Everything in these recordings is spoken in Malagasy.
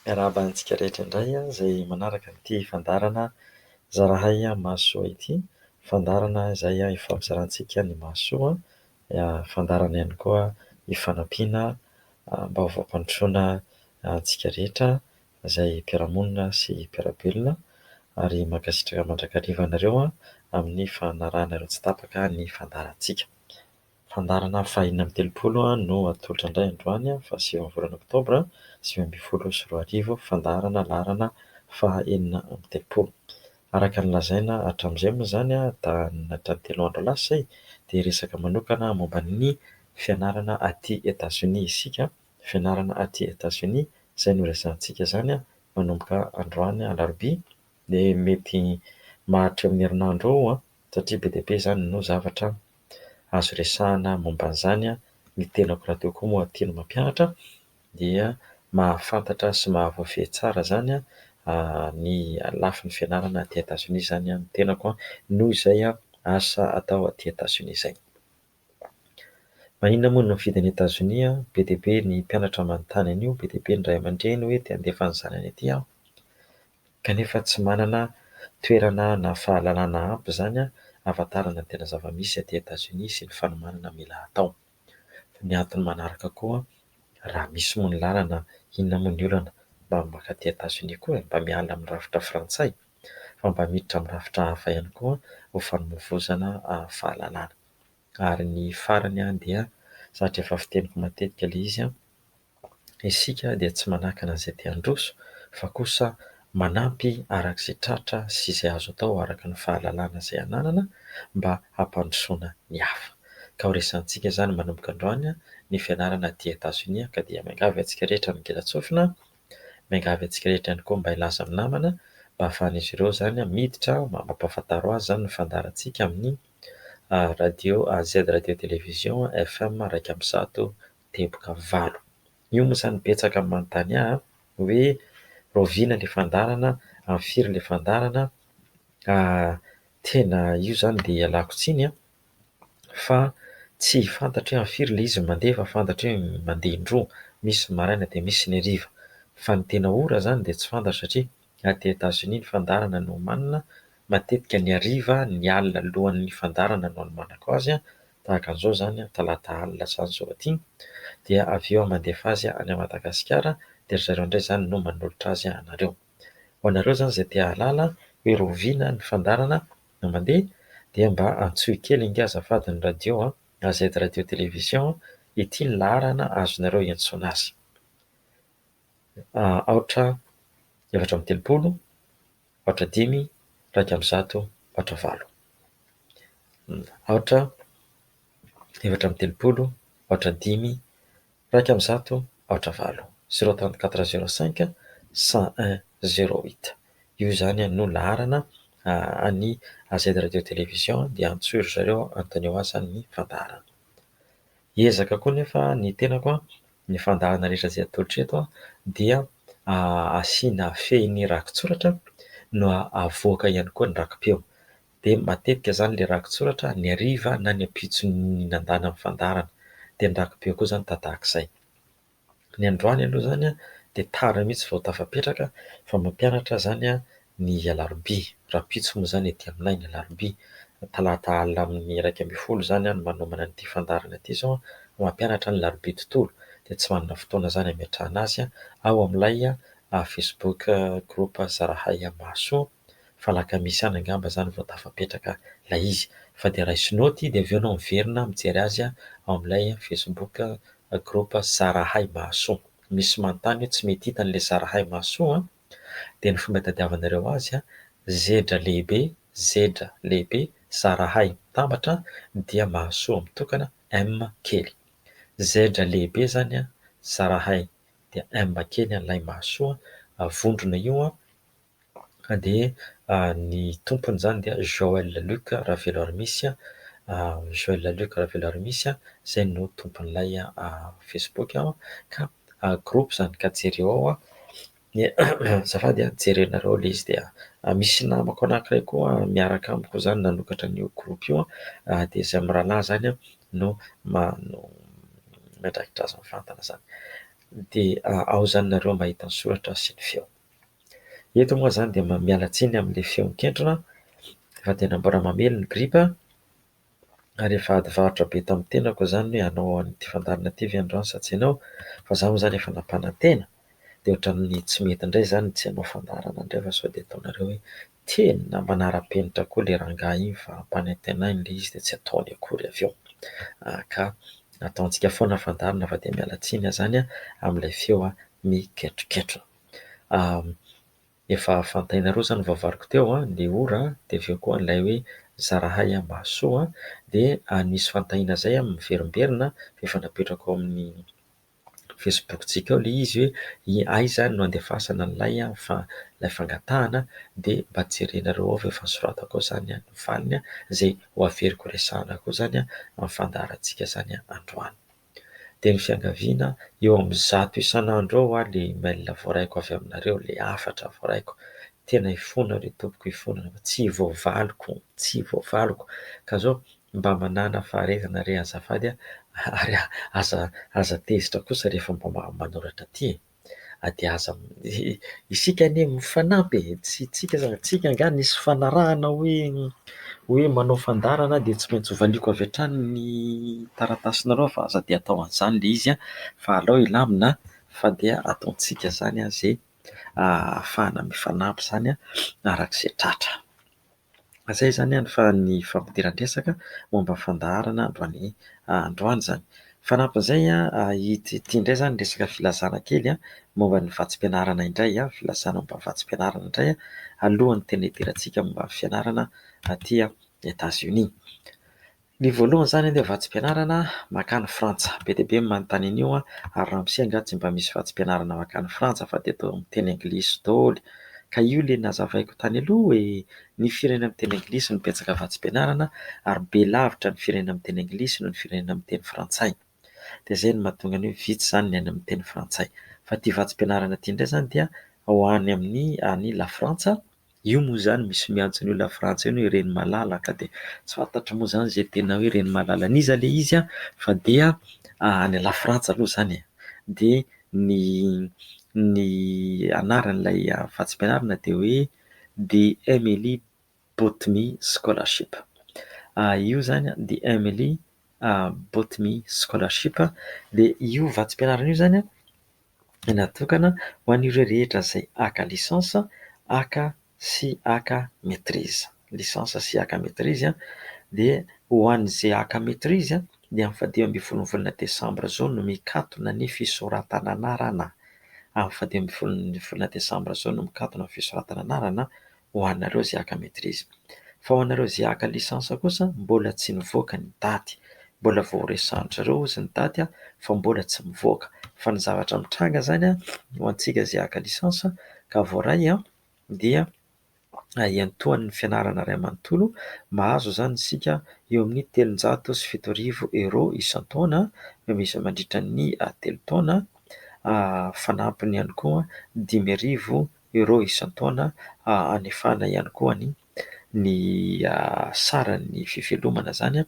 Miarahaba antsika rehetra indray izay manaraka an'ity fandaharana Zarahay Mahasoa ity. Fandaharana izay ifampizarantsika ny mahasoa, fandaharana ihany koa ifanampiana mba ho fampandrosoana antsika rehetra izay mpiara-monina sy mpiara-belona ary mankasitraka mandrakariva anareo amin'ny fanarahanareo tsy tapaka ny fandaharantsika. Fandaharana faha-36 no atolotra indray androany faha-9 ny volana oktobra 2019, fandaharana laharana faha-36. Araka ny lazaina hatramin'izay moa izany hatramin'ny 3 andro lasa izay dia resaka manokana momba ny fianarana aty Etazonia isika. Fianarana aty Etazonia izay no resahantsika izany manomboka androany alarobia dia mety maharitra eo amin'ny herinandro eo satria be dia be izany no zavatra azo resahana momba an'izany. Ny tenako rahateo koa moa aty no mampianatra dia mahafantatra sy mahavoafehy tsara izany ny lafiny fianarana aty Etazonia izany ny tenako noho izay asa atao aty Etazonia izay. Maninona moa no mifidy an'i Etazonia? Be dia be ny mpianatra manontany an'io, be dia be ny ray aman-dreny hoe te handefa ny zanany aty aho kanefa tsy manana toerana na fahalalana ampy izany ahafantarana ny tena zava-misy aty Etazonia sy ny fanomanana mila atao. Ny antony manaraka koa, raha misy moa ny lalana, inona moa ny olana mba mankaty Etazonia koa e, mba miala amin'ny rafitra frantsay fa mba miditra amin'ny rafitra hafa ihany koa ho fanovozana fahalalana. Ary ny farany dia zatra efa fiteniko matetika ilay izy, isika dia tsy manakana an'izay te handroso fa kosa manampy araka izay tratra sy izay azo atao araka ny fahalalana izay ananana mba hampandrosoana ny hafa. Ka ho resahantsika izany manomboka androany ny fianarana aty Etazonia ka dia miangavy antsika rehetra mingila-tsofina, miangavy antsika rehetra ihany koa mba hilaza amin'ny namana mba ahafahan'izy ireo izany miditra mampahafantaro azy izany ny fandaharantsika amin'ny radio AZ Radio Télévision FM 101.8. Io moa izany betsaka ny manontany ahy hoe rahoviana ilay fandaharana, amin'ny firy ilay fandaharana. Tena io izany dia ialako tsiny fa tsy fantatro hoe amin'ny firy ilay izy mandeha fa fantatro hoe mandeha indroa, misy ny maraina dia misy ny hariva. Fa ny tena ora izany dia tsy fantatro satria aty Etazonia ny fandaharana no omanina, matetika ny hariva, ny alina alohan'ny fandaharana no anomanako azy, tahaka an'izao izany, talata alina izany izao aty, dia avy eo mandefa azy any Madagasikara dia ry zareo indray izany no manolotra azy anareo. Ho anareo izany izay te hahalala hoe rahoviana ny fandaharana no mandeha dia mba antsoy kely ange azafady ny radio AZ Radio Télévision, ity ny laharana azonareo iantsoana azy. 4 34 0 5 100 0 8. 0 34 0 5 100 0 8. 0 34 05 101 08. Io izany no laharana an'ny AZ Radio Télévision dia antsoy ry zareo anontanio azy izany ny fandaharana. Hiezaka koa nefa ny tenako ny fandaharana rehetra izay atolotra eto dia asiana fehiny rakitsoratra no avoaka ihany koa ny raki-peo. Dia matetika izany ilay rakitsoratra ny hariva na ny ampitson'ny nandana ny fandaharana dia ny raki-peo koa izany tahak'izay. Ny androany aloha izany dia tara mihitsy vao tafapetraka fa mampianatra izany ny alarobia. Rahampitso moa izany aty aminay ny alarobia. Talata alina amin'ny 11 izany no manomana an'ity fandaharana ity izao mampianatra ny alarobia tontolo dia tsy manana fotoana izany hametrahana azy ao amin'ilay Facebook groupe Zarahay Mahasoa fa alakamisy ihany angamba izany vao tafapetraka ilay izy fa dia raiso naoty dia avy eo ianao miverina mijery azy ao amin'ilay Facebook groupe Zarahay Mahasoa. Misy manontany hoe tsy mety hitany ilay Zarahay Mahasoa dia ny fomba hitadiavanareo azy zedra lehibe, zedra lehibe, Zarahay mitambatra dia Mahasoa mitokana M kely. Zedra lehibe izany Zarahay dia M kely ilay Mahasoa vondrona io dia ny tompony izany dia Joël Luc Raveloarimisy, Joël Luc Raveloarimisy izay no tompon'ilay Facebook ka groupe izany ka jereo ao. Azafady jerenareo ilay izy dia misy namako anankiray koa miaraka amiko izany nanokatra an'io groupe io dia izay mirahalahy izany no miandraikitra azy mivantana izany. Dia ao izany nareo mahita ny soratra sy ny feo. Eto moa izany dia miala tsiny amin'ilay feo mikentrona fa tena mbola mamely ny gripa ary efa ady varotra be tamin'ny tenako izany hoe hanao an'ity fandaharana ity ve androany sa tsy hanao, fa izaho moa izany efa nampanantena dia ohatran'ny tsy mety indray izany ny tsy hanao fandaharana indray fa sao dia ataonareo hoe tena manara-penitra koa ilay rangahy iny fa ampanantenainy ilay izy dia tsy ataony akory avy eo. Ka ataontsika foana ny fandaharana fa dia miala tsiny aho izany amin'ilay feo miketroketrona. Efa fantainareo izany voavariko teo ny ora dia avy eo koa ilay hoe zarahay mahasoa dia nisy fanontaniana izay miverimberina efa napetrako ao amin'ny Facebook-tsika ao ilay izy hoe aiza no andefasana an'ilay ilay fangatahana dia mba jerenareo ao fa efa nosoratako ao izany ny valiny izay ho averiko resahana koa izany amin'ny fandaharantsika izany androany. Dia ny fiangaviana eo amin'ny 100 isan'andro eo hoa ilay email voaraiko avy aminareo, ilay hafatra voaraiko. Tena hifona ry tompoko hifona fa tsy voavaliko, tsy voavaliko. Ka zao mba manàna faharetana re azafady a, ary aza aza tezitra kosa rehefa mba manoratra aty e. Dia aza isika anie mifanampy e, tsy tsika zany, tsika angaha nisy fanarahana hoe hoe manao fandaharana dia tsy maintsy hovaliako avy hatrany ny taratasinareo fa aza dia atao an'izany ilay izy fa alao hilamina fa dia ataontsika izany izay ahafahana mifanampy izany araka izay tratra. Izay izany ny fa ny fampidiran-dresaka momba ny fandaharana androany androany izany. Fanampin'izay ity indray izany resaka filazana kely momba ny vatsim-pianarana indray, filazana momba ny vatsim-pianarana indray alohan'ny tena hidirantsika momba ny fianarana aty Etats-Unis. Ny voalohany izany dia vatsim-pianarana mankany Frantsa. Be dia be ny manontany an'io ary ramose angaha tsy mba misy vatsim-pianarana mankany Frantsa fa dia toa miteny anglisy daholo. Ka io ilay nazavaiko tany aloha e! Ny firenena miteny anglisy no betsaka vatsim-pianarana ary be lavitra ny firenena miteny anglisy noho ny firenena miteny frantsay. Dia izay no mahatonga ny hoe vitsy izany ny any amin'ny teny frantsay. Fa ity vatsim-pianarana ity indray izany dia ho any amin'ny any Lafrantsa. Io moa izany misy miantso an'io Lafrantsa io hoe reny malala ka dia tsy fantatro moa izany izay tena hoe reny malala an'iza ilay izy fa dia any Lafrantsa aloha izany e. Dia ny ny anaran'ilay vatsim-pianarana dia hoe The Emily Boutmy Scholarship. Io izany The Emily Boutmy Scholarship dia io vatsim-pianarana io izany natokana ho an'ireo rehetra izay haka licence, haka sy haka maîtrise. Licence sy haka maîtrise dia ho an'izay haka maîtrise dia amin'ny fahadimy ambin'ny folon'ny volana desambra izao no mikatona ny fisoratana anarana. Amin'ny fahadimy ambin'ny folon'ny volana desambra izao no mikatona ny fisoratana anarana ho anareo izay haka maîtrise. Fa ho anareo izay haka licence kosa mbola tsy nivoaka ny daty. Mbola vao resahan-dry zareo hozy ny daty fa mbola tsy mivoaka. Fa ny zavatra mitranga izany ho antsika izay haka licence ka voaray dia iantohan'ny fianarana iray manontolo, mahazo izany isika eo amin'ny 7300 euros isan-taona mandritra ny 3 taona, fanampiny ihany koa 5000 euros isan-taona anefana ihany koa ny ny saran'ny fivelomana izany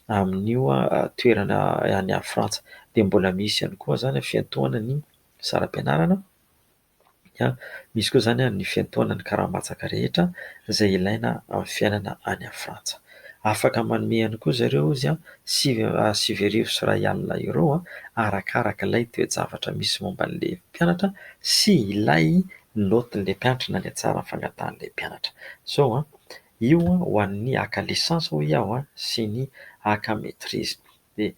amin'io toerana any Frantsa. Dia mbola misy ihany koa izany fiantohana ny saram-pianarana, misy koa izany ny fiantohana ny karaha-matsaka rehetra izay ilaina amin'ny fiainana any Frantsa. Afaka manome ihany koa zareo izy 1099 euros arakaraka ilay toe-javatra misy momba an'ilay mpianatra sy ilay naotin'ilay mpianatra na ny hatsaran'ny fangatahan'ilay mpianatra. Izao io ho an'ny haka licence hoy aho sy ny haka maîtrise. Dia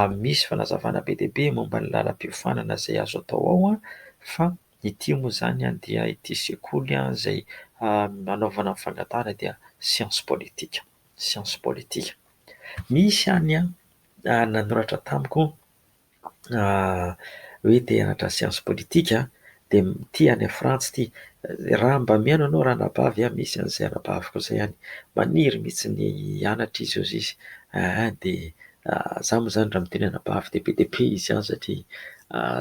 misy fanazavana be dia be momba ny lalam-piofanana izay azo atao ao fa ity moa izany dia ity sekoly izay nanaovana ny fangatahana dia science politique. Science politique. Misy any nanoratra tamiko hoe te hianatra science politique dia ity any Frantsa ity. Raha mba mihaino ianao ranabavy, misy an'izay anabaviko izay any, maniry mihitsy ny hianatra izy hozy izy. Dia izaho moa izany raha miteny anabavy dia be dia be izy any satria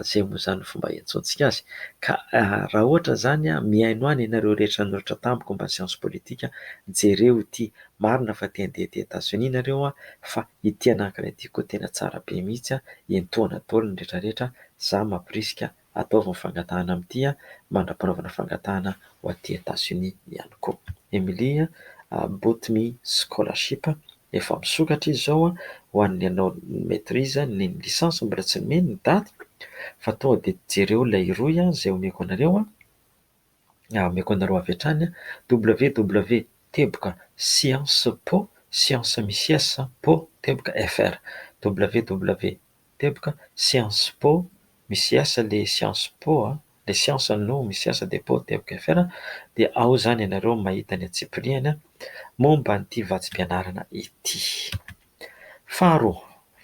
izay moa izany ny fomba iantsoantsika azy. Ka raha ohatra izany mihaino any ianareo rehetra nanoratra tamiko momba ny science politique, jereo ity. Marina fa te handeha aty Etazonia nareo fa ity anankiray ity koa tena tsara be mihitsy, entohana daholo ny rehetra rehetra, Za mampirisika ataovy ny fangatahana amin'ity mandra-panaovana fangatahana ho aty Etats-Unis ihany koa. Emily Boutmy Scholarship, efa misokatra izy izao ho an'ny hanao maîtrise, ny licence mbola tsy nomeny ny daty fa tonga dia jereo ilay rohy izay omeko anareo, omeko anareo avy hatrany www teboka science po, science misy s, po teboka fr, www teboka science po misy s le science po, le science no misy s dia po teboka fr, dia ao izany ianareo mahita ny antsipiriany momba an'ity vatsim-pianarana ity. Faharoa,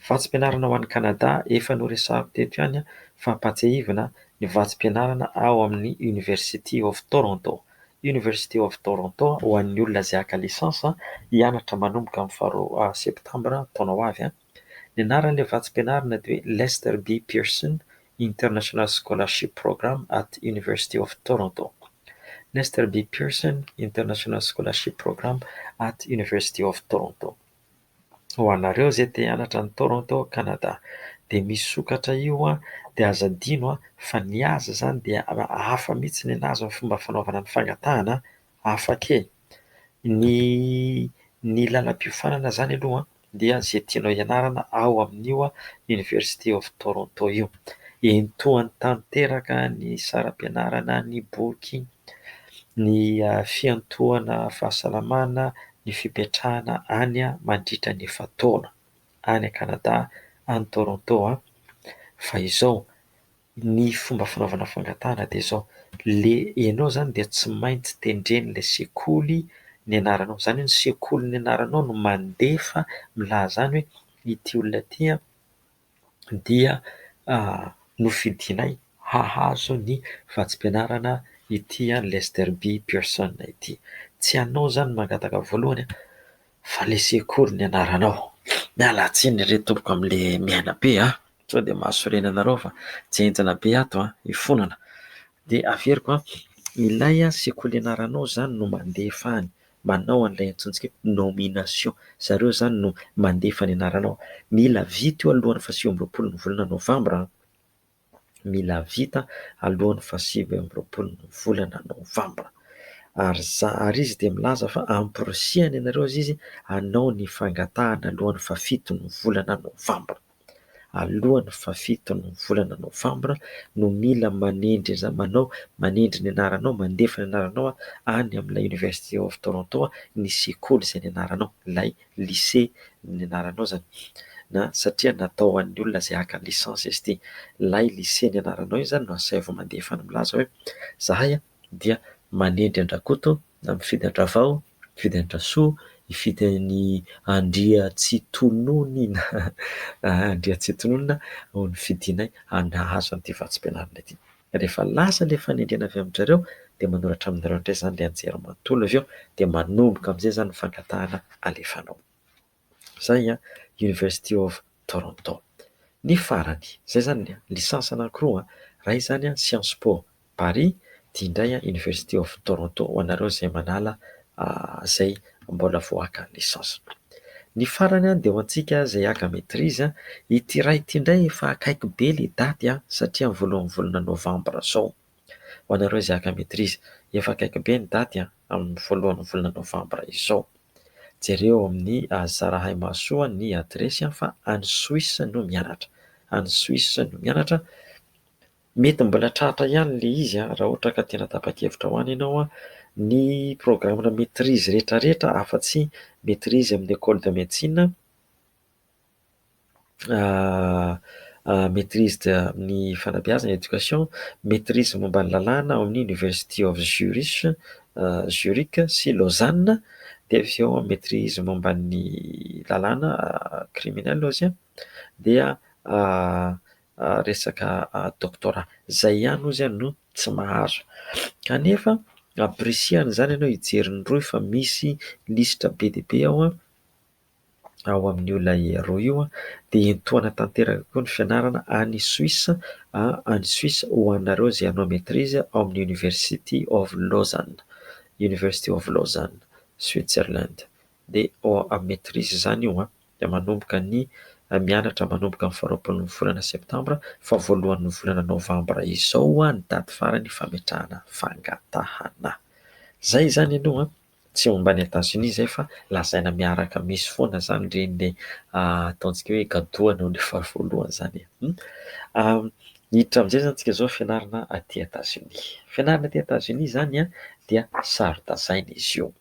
vatsim-pianarana ho an'i Kanada efa noresahako teto ihany fampahatsiahivana ny vatsim-pianarana ao amin'ny University of Toronto. University of Toronto ho an'ny olona izay haka licence hianatra manomboka amin'ny faharoa septambra taona ho avy. Ny anaran'ilay vatsim-pianarana dia hoe Lester B. Pearson International Scholarship Program at University of Toronto. Lester B. Pearson International Scholarship Program at University of Toronto. Ho anareo izay te hianatra any Toronto, Canada, dia misokatra io dia aza adino fa ny azy izany dia hafa mihitsy ny anazy ny fomba fanaovana ny fangatahana, hafa kely. Ny lalam-piofanana izany aloha dia izay tianao hianarana ao amin'io University of Toronto io. Entohany tanteraka ny saram-pianarana, ny boky, ny fiantohana fahasalamana, ny fipetrahana any mandritra ny efa-taona any Canada, any Toronto. Fa izao, ny fomba fanaovana fangatahana dia izao, le ianao izany dia tsy maintsy tendren'ilay sekoly ny anaranao, izany hoe ny sekoly ny anaranao no mandefa milaza any hoe ity olona ity dia nofidinay hahazo ny vatsim-pianarana ity Lester B. Pearson ity. Tsy anao izany no mangataka voalohany fa ilay sekoly ny anaranao. Miala tsiny ry tompoko amin'ilay miaina be sao dia mahasorena anareo fa tsy henjana be ato hifonana. Dia averiko ilay sekoly anaranao izany no mandefa any, manao an'ilay antsointsika hoe nomination. Zareo izany no mandefa ny anaranao. Mila vita io alohan'ny faha-29 ny volana novambra. Mila vita alohan'ny faha-29 ny volana novambra. Ary izy dia milaza fa amporisihana ianareo izy hanao ny fangatahana alohan'ny faha-7 ny volana novambra. Alohan'ny faha-7 ny volana novambra no mila manendry izany, manao manendry ny anaranao, mandefa ny anaranao any amin'ilay University of Toronto ny sekoly izay ny anaranao, ilay lycée ny anaranao izany. Na satria natao ho an'ny olona izay haka licence izy ity. Ilay lycée ny anaranao io izany no asaivo mandefa any milaza hoe zahay dia manendry an-dRakoto na mifidy an-dRavao, mifidy an-dRasoa, hifidy an'i Andriatsitononina, Andriatsitononina no nifidinay hahazo an'ity vatsim-pianarana ity. Rehefa lasa ilay fanendrena avy amin-dry zareo dia manoratra aminareo indray izany ilay anjerimanontolo avy eo dia manomboka amin'izay izany ny fangatahana alefanao. Izay University of Toronto. Ny farany, izay izany licence anankiroa, iray izany Sciences Po Paris, ity indray University of Toronto ho anareo izay manala izay mbola vao haka licence. Ny farany dia ho antsika izay haka maîtrise, ity iray ity indray efa akaiky be ilay daty satria amin'ny voalohan'ny volana novambra izao. Ho anareo izay haka maîtrise, efa akaiky be ny daty amin'ny voalohan'ny volana novambra izao. Jereo amin'ny Zarahay Mahasoa ny adiresy fa any Suisse no mianatra. Any Suisse no mianatra. Mety mbola tratra ihany ilay izy raha ohatra ka tena tapa-kevitra ho any ianao. Ny programme maîtrise rehetrarehetra afa-tsy maîtrise amin'ny école de médecine, maîtrise amin'ny fanabeazana éducation, maîtrise momba ny lalàna ao amin'ny University of Zurich, Zurich sy Lausanne, dia avy eo maîtrise momba ny lalàna criminel ozy dia resaka doctorat. Izay ihany ozy no tsy mahazo. Kanefa ampirisihana izany ianao hijery ny rohy fa misy lisitra be dia be ao ao amin'io ilay rohy io dia entohana tanteraka koa ny fianarana any Suisse, any Suisse ho anareo izay hanao maîtrise ao amin'ny University of Lausanne, University of Lausanne, Switzerland. Dia ao amin'ny maîtrise izany io dia manomboka ny mianatra manomboka amin'ny faharoapolon'ny volana septambra fa voalohan'ny volana novambra izao ny daty farany fametrahana fangatahana. Izay izany aloha tsy momba an'i Etazonia izay fa lazaina miaraka misy foana izany ireny le ataontsika hoe gadoana ho efa voalohany izany e. Hiditra amin'izay izany tsika izao fianarana aty Etazonia. Fianarana aty Etazonia izany dia saro-dazaina izy io.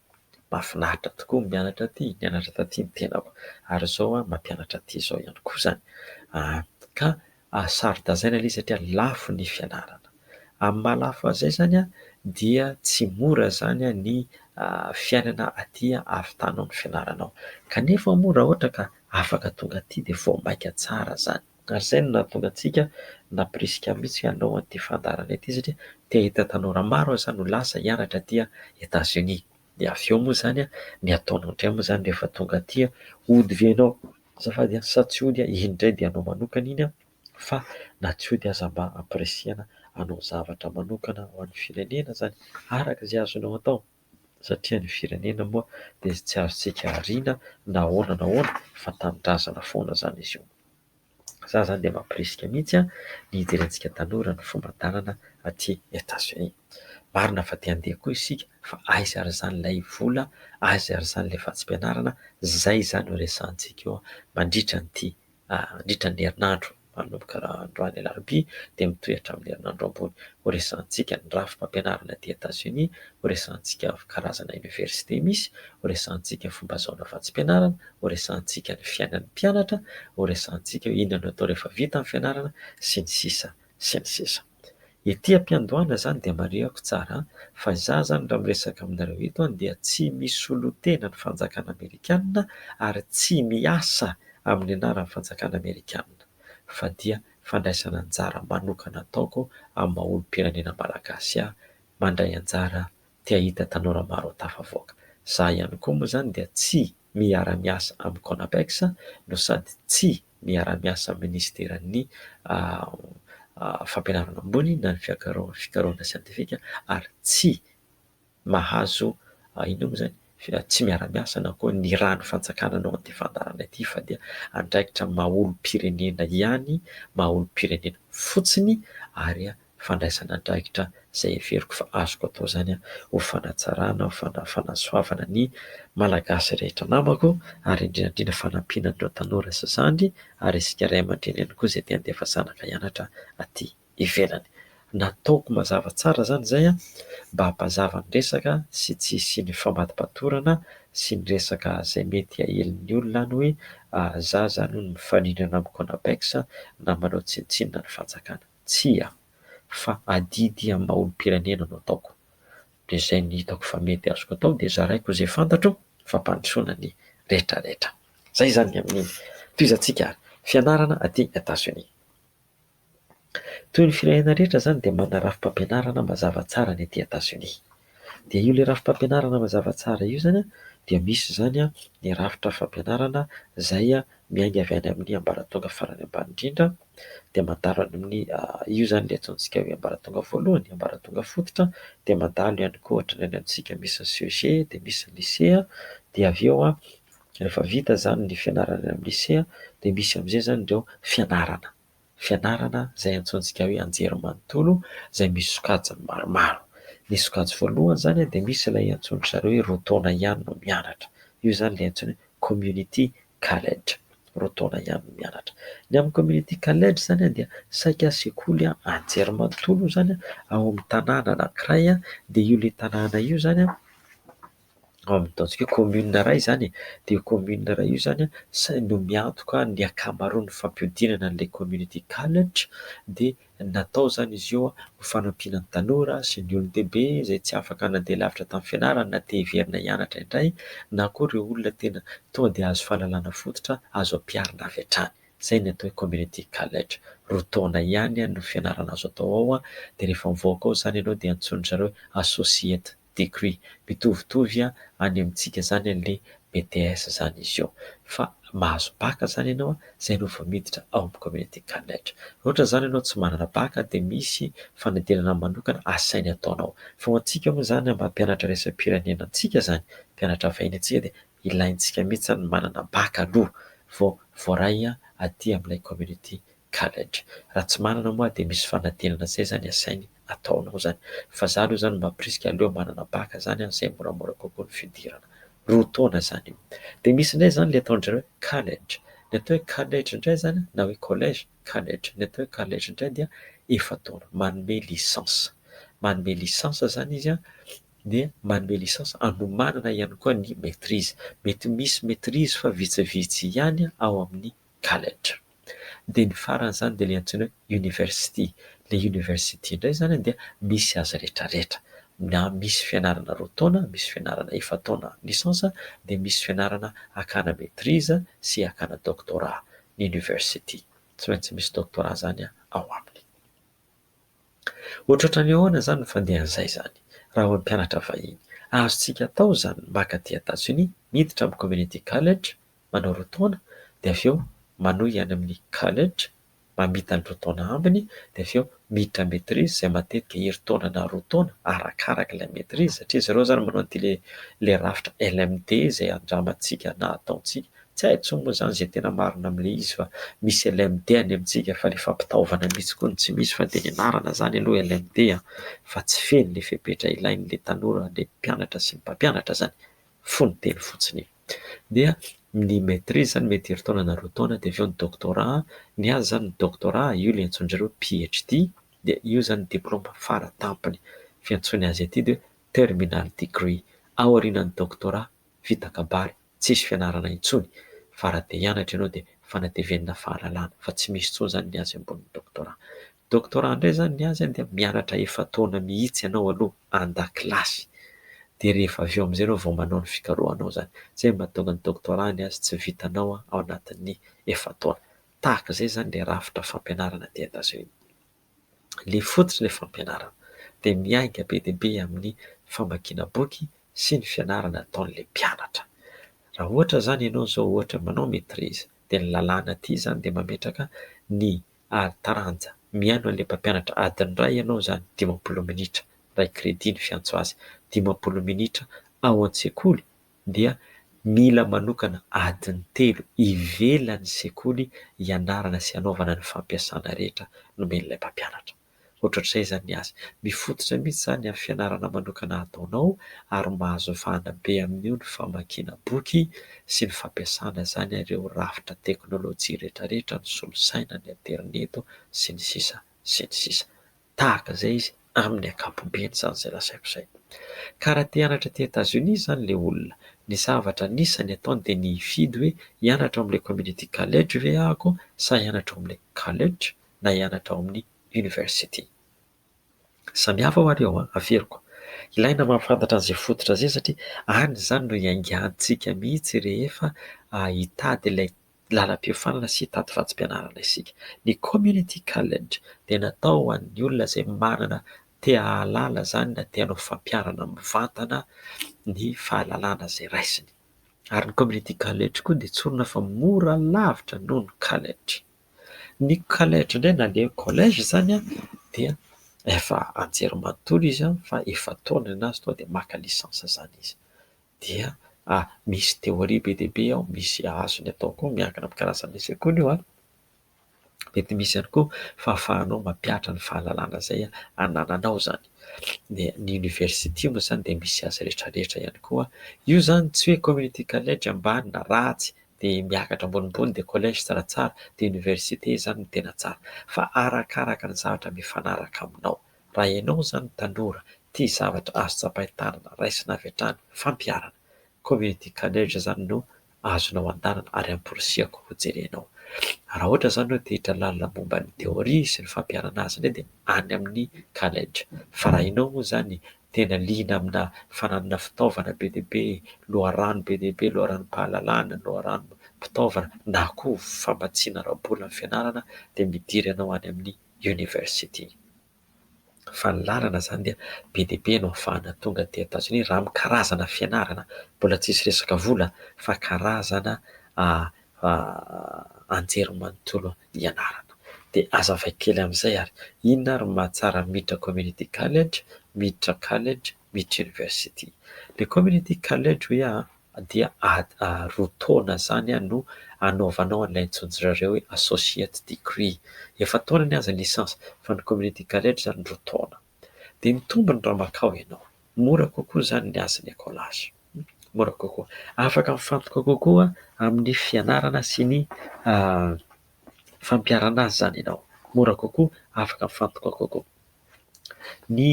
Mahafinaritra tokoa ny mianatra aty, nianatra taty ny tenako ary izao aho mampianatra aty izao ihany koa izany. Ka saro-dazaina ilay izy satria lafo ny fianarana. Amin'ny maha lafo azy izay izany dia tsy mora izany ny fiainana aty ahavitanao ny fianaranao. Kanefa moa raha ohatra ka afaka tonga aty dia vao mainka tsara izany. Ary izay no nahatonga antsika nampirisika mihitsy hanao an'ity fandaharana ity satria te hahita tanora maro aho izany ho lasa hianatra aty Etazonia. Dia avy eo moa izany ny ataonao indray moa izany rehefa tonga aty, hody ve ianao azafady sa tsy hody, iny indray dia anao manokana iny fa na tsy hody aza mba ampirisihana hanao zavatra manokana ho an'ny firenena izany araka izay azonao atao satria ny firenena moa dia tsy azontsika ariana na ahoana na ahoana fa tanindrazana foana izany izy io. Za izany dia mampirisika mihitsy ny hijerentsika tanora ny fomban-dalana aty Etazonia. Marina fa te handeha koa isika fa aiza ary izany ilay vola, aiza ary izany ilay vatsim-pianarana, izay izany no resahantsika eo mandritra an'ity mandritra ny herinandro manomboka androany alarobia dia mitohy hatramin'ny herinandro ambony. Ho resahantsika ny rafi-pampianarana aty Etazonia, ho resahantsika karazana oniversite misy, ho resahantsika fomba azahoana vatsim-pianarana, ho resahantsika ny fiainan'ny mpianatra, ho resahantsika hoe inona no atao rehefa vita ny fianarana sy ny sisa sy ny sisa. Ety am-piandohana izany dia marihako tsara fa izaho izany raha miresaka aminareo eto dia tsy misolo tena ny fanjakana amerikana ary tsy miasa amin'ny anaran'ny fanjakana amerikana fa dia fandraisana anjara manokana ataoko amin'ny maha olom-pirenena malagasy ahy, mandray anjara te hahita tanora maro tafavoaka. Izaho ihany koa moa izany dia tsy miara-miasa amin'ny Conapex no sady tsy miara-miasa amin'ny ministeran'ny fampianarana ambony na ny fikarohana siantifika ary tsy mahazo inona moa izany tsy miara-miasa na koa ny rano fanjakana no an'ity fandaharana ity fa dia andraikitra maha olom-pirenena ihany, maha olom-pirenena fotsiny ary fandraisana andraikitra izay heveriko fa azoko atao izany ho fanatsarana, ho fanasoavana ny Malagasy rehetra namako ary indrindra indrindra fanampiana an'ireo tanora sy zandry ary isika ray aman-dreny ihany koa izay te handefa zanaka hianatra aty ivelany. Nataoko mazava tsara izany izay mba hampazava ny resaka sy tsy hisian'ny famadibadorana sy ny resaka izay mety hahelin'ny olona any hoe za izany hono mifaninana amin'ny Conapex na manao tsinontsinona ny fanjakana. Tsia, fa adidy amin'ny maha olom-pirenena no ataoko. Dia izay no hitako fa mety azoko atao dia zaraiko izay fantatro fampandrosoana ny rehetrarehetra. Izay izany ny amin'iny. Tohizantsika ary. Fianarana aty Etazonia. Toy ny firenena rehetra izany dia manana rafi-pampianarana mazava tsara ny aty Etazonia. Dia io ilay rafi-pampianarana mazava tsara io izany dia misy izany ny rafitra fampianarana izay miainga avy any amin'ny ambaratonga farany ambany indrindra dia mandalo any amin'ny io izany ilay antsointsika hoe ambaratonga voalohany, ambaratonga fototra dia mandalo ihany koa ohatran'ny any amintsika misy ny CEG dia misy ny lisea dia avy eo rehefa vita izany ny fianarana any amin'ny lisea dia misy amin'izay izany ireo fianarana. Fianarana izay antsointsika hoe anjerimanontolo izay misy sokajiny maromaro. Ny sokajy voalohany izany dia misy ilay antsoin-dry zareo hoe roa taona ihany no mianatra. Io izany ilay antsoina hoe community college, roa taona ihany no mianatra. Ny amin'ny community college izany dia saika sekoly anjerimanontolo izany ao amin'ny tanàna anankiray dia io ilay tanàna io izany ao amin'ny ataontsika hoe commune iray izany e, dia io commune iray io izany no miantoka ny ankamaroan'ny fampihodinana an'ilay community college dia natao izany izy io ho fanampiana ny tanora sy ny olon-dehibe izay tsy afaka nandeha lavitra tamin'ny fianarana na te hiverina hianatra indray na koa ireo olona tena tonga dia azo fahalalana fototra azo ampiharina avy hatrany. Izay ny atao hoe community college. Roa taona ihany no fianarana azo atao ao dia rehefa mivoaka ao izany ianao dia antsoin-dry zareo hoe associate degree. Mitovitovy any amintsika izany an'ilay BTS izany izy io. Fa mahazo bac izany ianao izay no vao miditra ao amin'ny community college. Raha ohatra izany ianao tsy manana bac dia misy fanadinana manokana asainy ataonao. Fa ho antsika moa izany mba mpianatra iraisam-pirenena antsika izany, mpianatra vahiny antsika dia ilaintsika mihitsy ny manana bac aloha vao voaray aty amin'ilay community college. Raha tsy manana moa dia misy fanadinana izay izany asainy ataonao izany. Fa za aloha izany mampirisika aleo manana bacc izany izay moramora kokoa ny fidirana. 2 taona izany io. Dia misy indray izany ilay ataon-dry zareo hoe college. Ny atao hoe college indray izany na hoe collège, college. Ny atao hoe college indray dia efa-taona, manome licence. Manome licence izany izy dia manome licence hanomanana ihany koa ny maîtrise. Mety misy maîtrise fa vitsivitsy ihany ao amin'ny college. Dia ny farany izany dia ilay antsoina hoe university. Ilay university indray izany dia misy azy rehetrarehetra. Na misy fianarana 2 taona, misy fianarana efa-taona licence, dia misy fianarana hakana maîtrise sy hakana doctorat ny university. Tsy maintsy misy doctorat izany ao aminy. Ohatrohatran'ny ahoana izany ny fandehan'izay izany raha ho mpianatra vahiny? Azontsika atao izany maka aty Etazonia, miditra amin'ny community college, manao 2 taona, dia avy eo manohy any amin'ny college, mamita ny 2 taona ambiny, dia avy eo miditra maîtrise izay matetika herintaona na 2 taona arakaraka ilay maîtrise, satria izy ireo izany manao an'ity ilay rafitra LMD izay andramantsika na ataontsika. Tsy hay intsony moa izany izay tena marina amin'ilay izy fa misy LMD any amintsika fa ilay fampitaovana mihitsy koa no tsy misy fa dia ny anarana izany aloha LMD fa tsy feno ilay fepetra ilain'ilay tanora, ilay mpianatra sy ny mpampianatra izany. Fono teny fotsiny io. Dia ny maîtrise izany mety herintaona na 2 taona, dia avy eo ny doctorat, ny azy izany ny doctorat io ilay antsoin-dry zareo PhD, dia io izany ny diplôma faratampony. Fiantsoany azy aty dia terminal degree. Aorianan'ny doctorat vita kabary, tsisy fianarana intsony. Fa raha te hianatra ianao dia fanatevenina fahalalana fa tsy misy intsony izany ny azy ambonin'ny doctorat. Doctorat indray izany ny azy dia mianatra efa-taona mihitsy ianao aloha an-dakilasy. Dia rehefa avy eo amin'izay ianao vao manao ny fikarohanao izany. Izay no mahatonga ny doctorat ny azy tsy vitanao ao anatin'ny efa-taona. Tahaka izay izany ilay rafitra fampianarana aty Etazonia. Ilay fototra ilay fampianarana dia miainga be dia be amin'ny famakiana boky sy ny fianarana ataon'ilay mpianatra. Raha ohatra izany ianao izao ohatra manao maîtrise dia ny lalàna aty izany dia mametraka ny taranja mihaino an'ilay mpampianatra adiny iray ianao izany 50 minitra, iray crédit ny fiantso azy, 50 minitra ao an-tsekoly dia mila manokana adiny 3 ivelan'ny sekoly hianarana sy hanaovana ny fampiasana rehetra nomen'ilay mpampianatra. Ohatrohatr'izay izany ny azy. Mifototra mihitsy izany amin'ny fianarana manokana ataonao ary mahazo vahana be amin'io ny famakiana boky sy ny fampiasana izany ireo rafitra teknôlôjia rehetrarehetra, ny solosaina, ny aterineto sy ny sisa sy ny sisa. Tahaka izay izy amin'ny ankapobeny izany izay lazaiko izay. Ka raha te hianatra aty Etazonia izany ilay olona, ny zavatra anisany ataony dia ny hifidy hoe hianatra ao amin'ilay community college ve aho sa hianatra ao amin'ilay college na hianatra ao amin'ny university. Samihafa ho ary eo, averiko. Ilaina mahafantatra an'izay fototra izay satria any izany no hiaingantsika mihitsy rehefa hitady ilay lalam-piofanana sy hitady vatsim-pianarana isika. Ny community college dia natao ho an'ny olona izay manana te hahalala izany na te hanao fampiharana mivantana ny fahalalana izay raisiny. Ary ny community college koa dia tsorina fa mora lavitra noho ny college. Ny college indray na ilay collège izany dia efa anjerimanontolo izy fa efa-taona anazy tonga dia maka licence izany izy. Dia misy théorie be dia be ao, misy azony atao koa miankina amin'ny karazan'ny sekoly io. Mety misy ihany koa fahafahanao mampihatra ny fahalalana izay anananao izany. Dia ny university moa izany dia misy azy rehetrarehetra ihany koa. Io izany tsy hoe community college ambany na ratsy dia miakatra ambonimbony dia collège tsaratsara dia université izany no tena tsara. Fa arakaraka ny zavatra mifanaraka aminao. Raha ianao izany tanora tia zavatra azo tsapain-tanana, raisina avy hatrany, fampiharana. Community college izany no azonao andanana ary amporisihako ho jerenao. Raha ohatra izany hoe te hiditra lalina momba ny théorie sy ny fampiharana azy indray dia any amin'ny college. Fa raha ianao moa izany tena liana amina fananana fitaovana be dia be, loharano be dia be, loharanom-pahalalana, loharanom-pitaovana na koa famatsiana ara-bola amin'ny fianarana dia midiry ianao any amin'ny university. Fa ny lalana izany dia be dia be no ahafahana tonga aty Etazonia raha amin'ny karazana fianarana, mbola tsisy resaka vola fa karazana anjerimanontolo ianarana. Dia azavaiko kely amin'izay ary inona ary no mahatsara miditra community college, miditra college, miditra university. Ilay community college hoy aho dia 2 taona izany no anaovanao an'ilay antsoin-dry zareo hoe associate degree. Efa-taona ny azy ny licence fa ny community college izany 2 taona. Dia mitombina raha mankao ianao. Mora kokoa izany ny azy ny écolage. Mora kokoa. Afaka mifantoka kokoa amin'ny fianarana sy ny fampiharana azy izany ianao. Mora kokoa, afaka mifantoka kokoa. Ny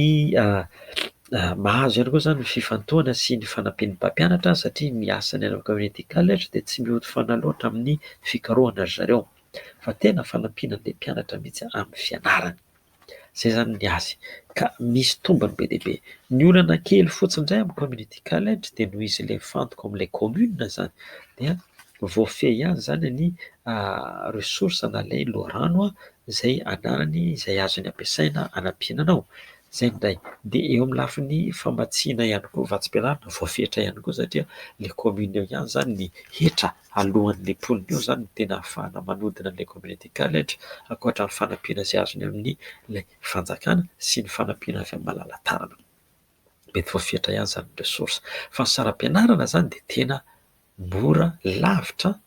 mahazo ihany koa izany ny fifantohana sy ny fanampian'ny mpampianatra satria ny asany any amin'ny community college dia tsy mihodifana loatra amin'ny fikarohana ry zareo fa tena fanampiana an'ilay mpianatra mihitsy amin'ny fianarany. Izay izany ny azy ka misy tombony be dia be. Ny olana kely fotsiny indray amin'ny community college dia noho izy ilay mifantoka ao amin'ilay commune izany dia voafehy ihany izany ny ressource na ilay loharano izay ananany izay azony ampiasaina hanampiana anao. Izay indray. Dia eo amin'ny lafiny famatsiana ihany koa vatsim-pianarana voafetra ihany koa satria ilay commune eo ihany izany ny hetra alohan'ilay mponina eo izany no tena ahafahana manodina an'ilay community college ankoatra ny fanampiana izay azony amin'ny ilay fanjakana sy ny fanampiana avy amin'ny malala-tanana. Mety voafetra ihany izany ny ressource. Fa ny saram-pianarana izany dia tena mora lavitra,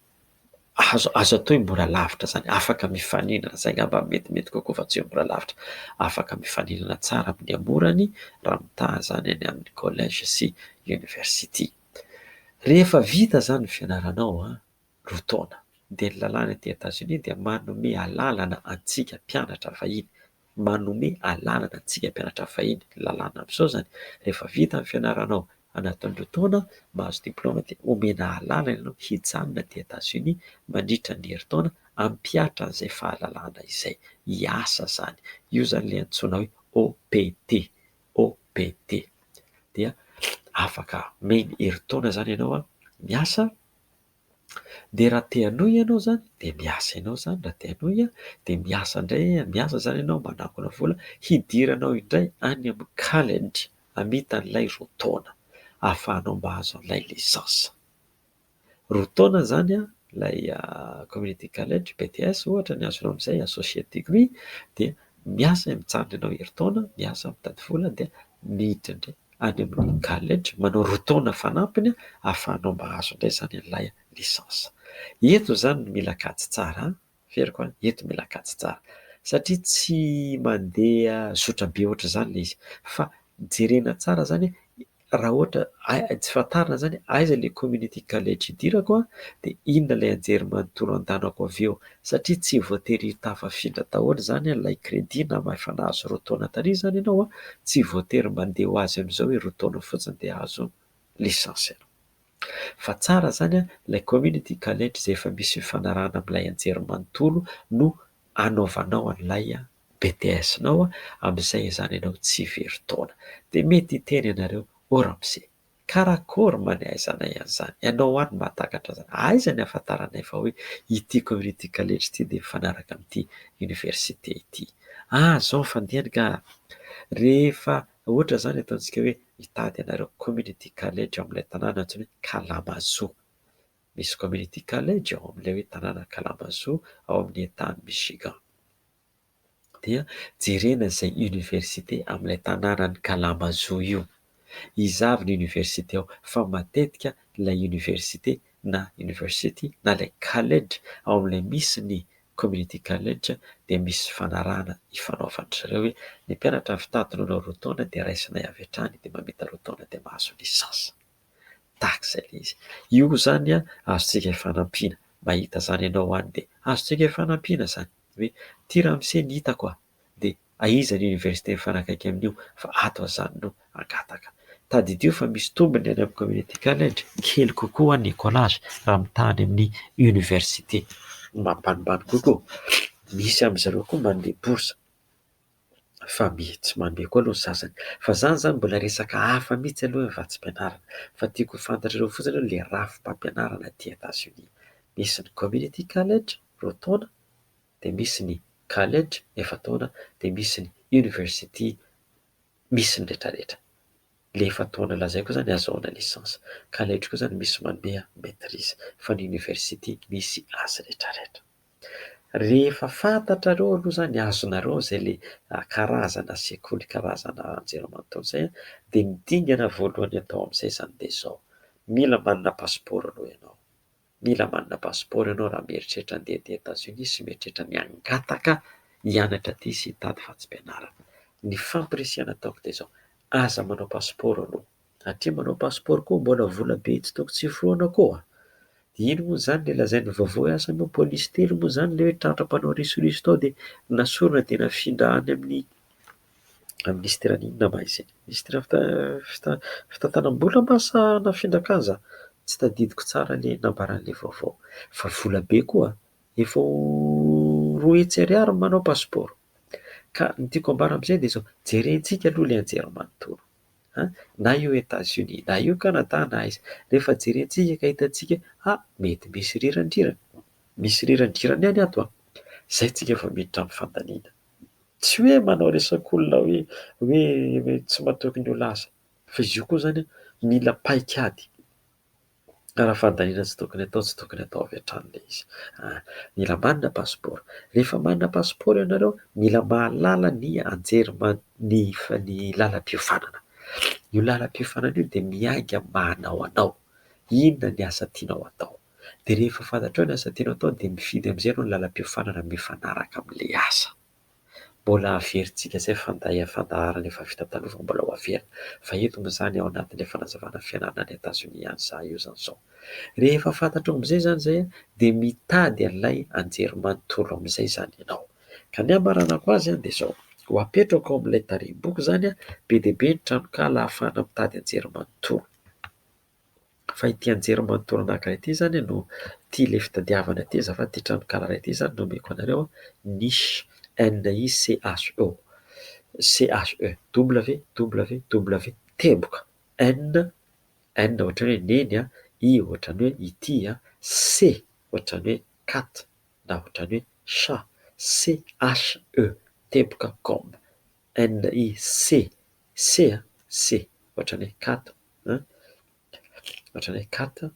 azo azo atao hoe mora lavitra izany, afaka mifaninana, izay angamba metimety kokoa fa tsy hoe mora lavitra, afaka mifaninana tsara amin'ny hamorany raha mitaha izany any amin'ny collège sy university. Rehefa vita izany ny fianaranao an, 2 taona, dia ny lalàna aty Etazonia dia manome alalana antsika mpianatra vahiny, manome alalana antsika mpianatra vahiny, ny lalàna amin'izao izany, rehefa vita ny fianaranao anatin'ny 2 taona, mahazo diplaoma dia omena alalana ianao hijanona aty Etazonia mandritra ny herintaona hampihatra an'izay fahalalana izay, hiasa izany. Io izany ilay antsoina hoe OPT, OPT. Dia afaka omeny herintaona izany ianao miasa, dia raha te hanohy ianao izany dia miasa ianao izany, raha te hanohy dia miasa indray, miasa izany ianao manangona vola hidiranao indray any amin'ny college hamita an'ilay 2 taona ahafahanao mahazo an'ilay licence. 2 taona izany ilay community college BTS ohatra ny azonao amin'izay associate degree dia miasa mijanona ianao herintaona, miasa mitady vola dia miditra indray any amin'ny college manao 2 taona fanampiny ahafahanao mahazo indray izany an'ilay licence. Eto izany no mila kajy tsara, averiko an, eto mila kajy tsara satria tsy mandeha zotra be ohatr'izany ilay izy fa jerena tsara izany raha ohatra tsy fantarina izany aiza ilay community college hidirako dia inona ilay anjerimanontolo andanako avy eo satria tsy voatery tafafindra daholo izany ilay crédit na efa nahazo 2 taona tary izany ianao, tsy voatery mandeha ho azy amin'izao hoe 2 taona fotsiny dia azo licence ianao. Fa tsara izany ilay community college izay efa misy fifanarahana amin'ilay anjerimanontolo no anaovanao an'ilay BTS-nao amin'izay izany ianao tsy very taona. Dia mety hiteny ianareo, ô ramose, karakory ma ny ahaizanay an'izany? Ianao any mahatakatra izany. Aiza ny ahafantaranay fa hoe ity community college ity dia mifanaraka amin'ity université ity? Ah, izao ny fandehany ka rehefa ohatra izany ataontsika hoe mitady ianareo community college ao amin'ilay tanàna antsoina hoe Kalamazoo. Misy community college ao amin'ilay hoe tanàna Kalamazoo ao amin'ny État Michigan. Dia jerena izay université amin'ilay tanànan'i Kalamazoo io. Iza avy ny université ao fa matetika ilay université na university na ilay college ao amin'ilay misy ny community college dia misy fanarahana ifanaovan-dry zareo hoe ny mpianatra avy tato nanao 2 taona dia raisinay avy hatrany dia mamita 2 taona dia mahazo licence. Tahaka izay ilay izy. Io izany azontsika ifanampiana. Mahita izany ianao any dia azontsika ifanampiana izany. Hoe ity ramose ny hitako dia aiza ny université mifanakaiky amin'io fa ato izany no angataka. Tadidio fa misy tombony any amin'ny community college, kely kokoa ny écolage raha mitaha any amin'ny université. Mampanimbany kokoa. Misy amin'izareo koa manome bourse fa tsy manome koa aloha ny sasany. Fa izany izany mbola resaka hafa mihitsy aloha ny vatsim-pianarana. Fa tiako ho fantatrareo fotsiny aloha ilay rafi-pampianarana aty Etazonia. Misy ny community college 2 taona, dia misy ny college 4 taona, dia misy ny university misy ny rehetrarehetra. Ilay 4 taona lazaiko izany ahazoana licence. College koa izany misy manome maîtrise fa ny university misy azy rehetrarehetra. Rehefa fantatrareo aloha izany azonareo izay ilay karazana sekoly, karazana anjerimanontolo izay dia ny dingana voalohany atao amin'izay izany dia izao. Mila manana passeport aloha ianao. Mila manana pasipaoro ianao raha mieritreritra handeha aty Etazonia sy mieritreritra ny hangataka hianatra aty sy hitady vatsim-pianarana. Ny fampirisihana ataoko dia izao, aza manao pasipaoro aloha. Satria manao pasipaoro koa mbola vola be tsy tokony tsy forohana koa. Dia iny moa izany ilay lazain'ny vaovao hoe asa moa polisy telo moa izany ilay hoe tratra mpanao risoriso tao dia nasorina dia nafindra any amin'ny minisiteran'ny inona ma izy iny? Minisiteran'ny fitantanam-bola ma sa nafindra kanja? Tsy tadidiko tsara ilay nambaran'ilay vaovao. Fa vola be koa, efa ho 200 ariary ny manao pasipaoro. Ka ny tiako ambara amin'izay dia izao, jerentsika aloha ilay anjerimanontolo. Na io Etats-Unis, na io Canada, na aiza. Rehefa jerentsika ka hitantsika hoe ah, mety misy rirandrirany. Misy rirandrirany ihany ato an. Izay tsika vao miditra amin'ny fandaniana. Tsy hoe manao resak'olona hoe hoe tsy matoky ny ho lasa. Fa izy io koa izany mila paikady. Raha fandaniana tsy tokony atao, tsy tokony atao avy hatrany ilay izy. Mila manana pasipaoro. Rehefa manana pasipaoro ianareo, mila mahalala ny anjerimano-, ny ny lalam-piofanana. Io lalam-piofanana io dia miainga amin'ny maha anao anao. Inona ny asa tianao atao? Dia rehefa fantatrao ny asa tianao atao dia mifidy amin'izay ianao ny lalam-piofanana mifanaraka amin'ilay asa. Mbola averintsika izay fandaharana efa vita taloha fa mbola ho averina. Fa eto moa izany ao anatin'ilay fanazavana fianarana any Etazonia ihany za io izany izao. Rehefa fantatrao amin'izay izany izay dia mitady an'ilay anjerimanontolo amin'izay izany ianao. Ka ny hamaranako azy dia izao, ho apetrako ao amin'ilay tarehiboky izany be dia be ny tranonkala ahafahana mitady anjerimanontolo. Fa ity anjerimanontolo anankiray ity izany no ity ilay fitadiavana ity azafady, ity tranonkala iray ity izany no omeko anareo, niche, N I C H E, C H E, W W W teboka, N, N ohatran'ny hoe neny an, I ohatran'ny hoe ity an, C ohatran'ny hoe cat na ohatran'ny hoe chat, C H E teboka com, N I C, C an, C ohatran'ny hoe cat an, ohatran'ny hoe cat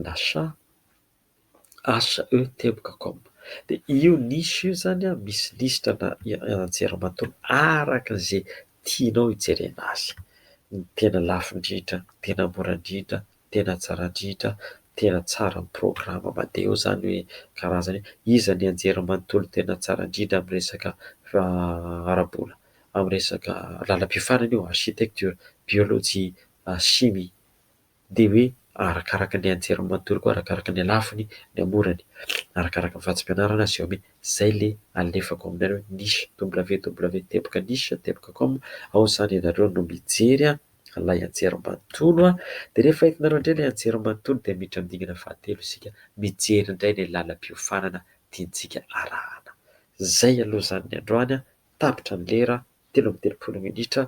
na chat, H E teboka com. Dia io niche io izany an, misy lisitra na anjerimanontolo araka izay tianao hijerena azy. Ny tena lafo indrindra, tena mora indrindra, tena tsara indrindra, tena tsara ny programa mandeha eo izany hoe karazany hoe iza ny anjerimanontolo tena tsara indrindra amin'ny resaka ara-bola, amin'ny resaka lalam-piofanana io, architecture, biolojia, chimie. Dia hoe arakaraka ny anjerimanontolo koa, arakaraka ny halafony, ny hamorany, arakaraka ny vatsim-pianarana sy eo. Izay ilay alefako aminareo niche www teboka niche teboka com, ao izany ianareo no mijery ilay anjerimanontolo. Dia rehefa hitanareo indray ilay anjerimanontolo dia miditra amin'ny dingana fahatelo isika, mijery indray ilay lalam-piofanana tiantsika arahana. Izay aloha izany ny androany, tapitra ny lera, 33 minitra.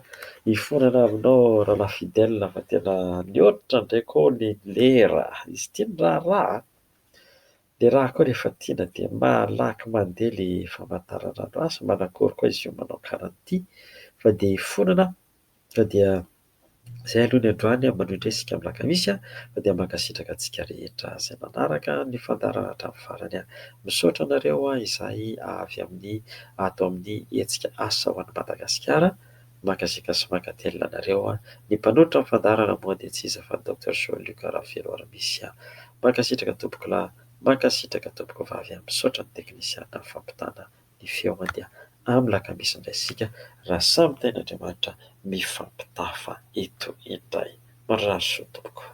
Hifonana aminao Rahalahy Fidèle fa tena nihoatra indray koa ny lera. Izy ity ny raharaha. Ilay raha koa rehefa tiana dia malaky mandeha ilay famantaranandro. Asa manakory koa izy io manao karaha an'ity fa dia hifonana fa dia izay aloha ny androany, manohy indray isika amin'ny alakamisy fa dia mankasitraka antsika rehetra izay nanaraka ny fandaharana hatramin'ny farany. Misaotra anareo izahay avy amin'ny ato amin'ny hetsika asa ho an'i Madagasikara. Mankasitraka sy mankatelina anareo. Ny mpanolotra ny fandaharana moa dia tsy iza fa Docteur Jean Luc Raveloarimisia. Mankasitraka tompokolahy, mankasitraka tompokovavy. Misaotra ny teknisiana amin'ny fampitana ny feo mandeha amin'ny alakamisy indray isika raha samy tahin'Andriamanitra mifampitafa eto indray. Mirary soa tompoko.